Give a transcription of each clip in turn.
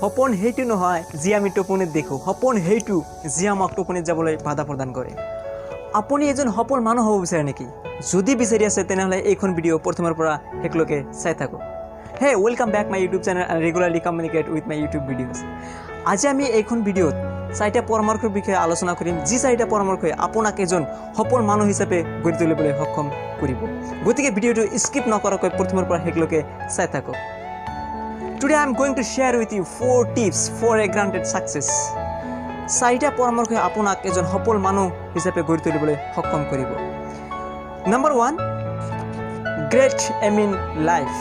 সপোন সেইটো নহয় যি আমি টোপনিত দেখোঁ, সপোন সেইটো যি আমাক টোপনিত যাবলৈ বাধা প্ৰদান কৰে। আপুনি এজন সফল মানুহ হ'ব বিচাৰে নেকি? যদি বিচাৰি আছে, তেনেহ'লে এইখন ভিডিঅ' প্ৰথমৰ পৰা শেষলৈকে চাই থাকক। Hey, welcome back my YouTube channel and regularly communicate with my YouTube videos. আজি আমি এইখন ভিডিঅ'ত চাৰিটা পৰামৰ্শৰ বিষয়ে আলোচনা কৰিম, যি চাৰিটা পৰামৰ্শই আপোনাক এজন সফল মানুহ হিচাপে গঢ়ি তুলিবলৈ সক্ষম কৰিব। গতিকে ভিডিঅ'টো স্কিপ নকৰাকৈ প্ৰথমৰ পৰা শেষলৈকে চাই থাকক। Today I am going to share with you four tips for a granted success. চাৰিটা পৰামৰ্শই আপোনাক এজন সফল মানুহ হিচাপে গঢ়ি তুলিবলৈ সক্ষম কৰিব। Number 1, great aim in life.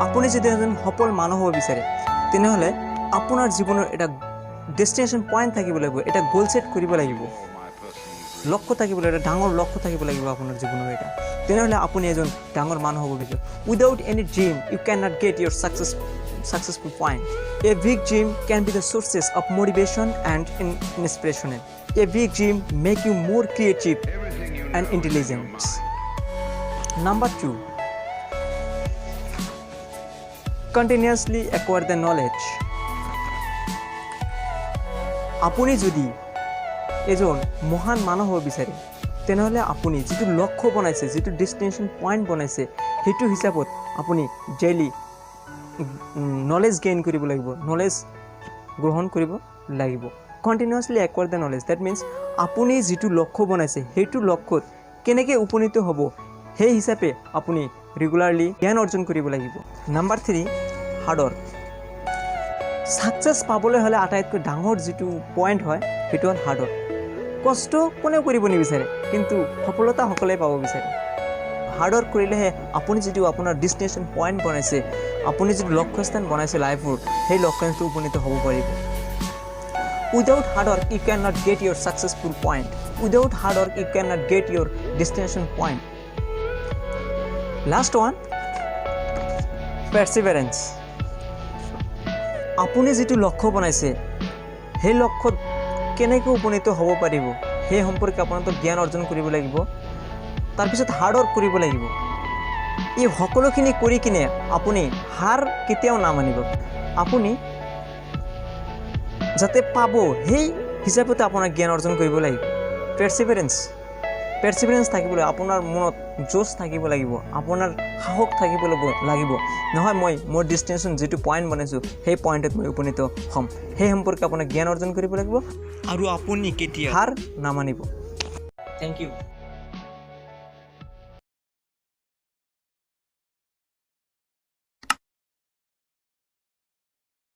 আপুনি যদি এজন সফল মানুহ হ'ব বিচাৰে, তেনেহ'লে আপোনাৰ জীৱনৰ এটা ডেষ্টিনেশ্যন পইণ্ট থাকিব লাগিব, এটা গ'ল ছেট কৰিব লাগিব, লক্ষ্য থাকিব লাগিব, এটা ডাঙৰ লক্ষ্য থাকিব লাগিব আপোনাৰ জীৱনৰ এটা। তেনেহ'লে আপুনি এজন ডাঙৰ মানুহ হ'ব বিচাৰে। Without any dream you can not get your successful point. A big dream can be the sources of motivation and inspirational. A big dream make you more creative and intelligent. Number 2, continuously acquire the knowledge. আপুনি যদি এজন মহান মানুহ হ'ব বিচাৰে, তেনেহ'লে আপুনি যিটো লক্ষ্য বনাইছে, যিটো ডেষ্টিনেশ্যন পইণ্ট বনাইছে, সেইটো হিচাপত আপুনি ডেইলি নলেজ গেইন কৰিব লাগিব, নলেজ গ্ৰহণ কৰিব লাগিব। Continuously acquire the knowledge, that means আপুনি যিটো লক্ষ্য বনাইছে, সেইটো লক্ষ্যত কেনেকৈ উপনীত হ'ব, সেই হিচাপে আপুনি ৰেগুলাৰলি জ্ঞান অৰ্জন কৰিব লাগিব। Number 3, hard work. ছাকচেছ পাবলৈ হ'লে আটাইতকৈ ডাঙৰ যিটো পইণ্ট হয়, সেইটো হ'ল হাৰ্ডৱৰ্ক। কষ্ট কোনেও কৰিব নিবিচাৰে, কিন্তু সফলতা সকলোৱে পাব বিচাৰে। হাৰ্ডৱৰ্ক কৰিলেহে আপুনি যিটো আপোনাৰ ডেষ্টিনেশ্যন পইণ্ট বনাইছে, আপুনি যিটো লক্ষ্যস্থান বনাইছে লাইফৰ, সেই লক্ষ্যস্থানটো উপনীত হ'ব পাৰিব। Without hard work you can not get your successful point. Without hard work you can not get your destination point. Last one, perseverance. আপুনি যিটো লক্ষ্য বনাইছে, সেই লক্ষ্যত কেনেকৈ উপনীত হ'ব পাৰিব, সেই সম্পৰ্কে আপোনালোক জ্ঞান অৰ্জন কৰিব লাগিব। তাৰপিছত হাৰ্ড ৱৰ্ক কৰিব লাগিব। এই সকলোখিনি কৰি কিনে আপুনি হাৰ কেতিয়াও নামানিব। আপুনি যাতে পাব, সেই হিচাপতে আপোনাৰ জ্ঞান অৰ্জন কৰিব লাগিব। পেৰচিভাৰেঞ্চ থাকিব লাগিব। আপোনাৰ মনত জোচ থাকিব লাগিব, আপোনাৰ সাহস থাকিব লাগিব, নহয়, মই মোৰ ডেষ্টিনেশ্যন যিটো পইণ্ট বনাইছোঁ, সেই পইণ্টত মই উপনীত হ'ম। সেই সম্পৰ্কে আপোনাৰ জ্ঞান অৰ্জন কৰিব লাগিব আৰু আপুনি কেতিয়া হাৰ নামানিব। Thank you.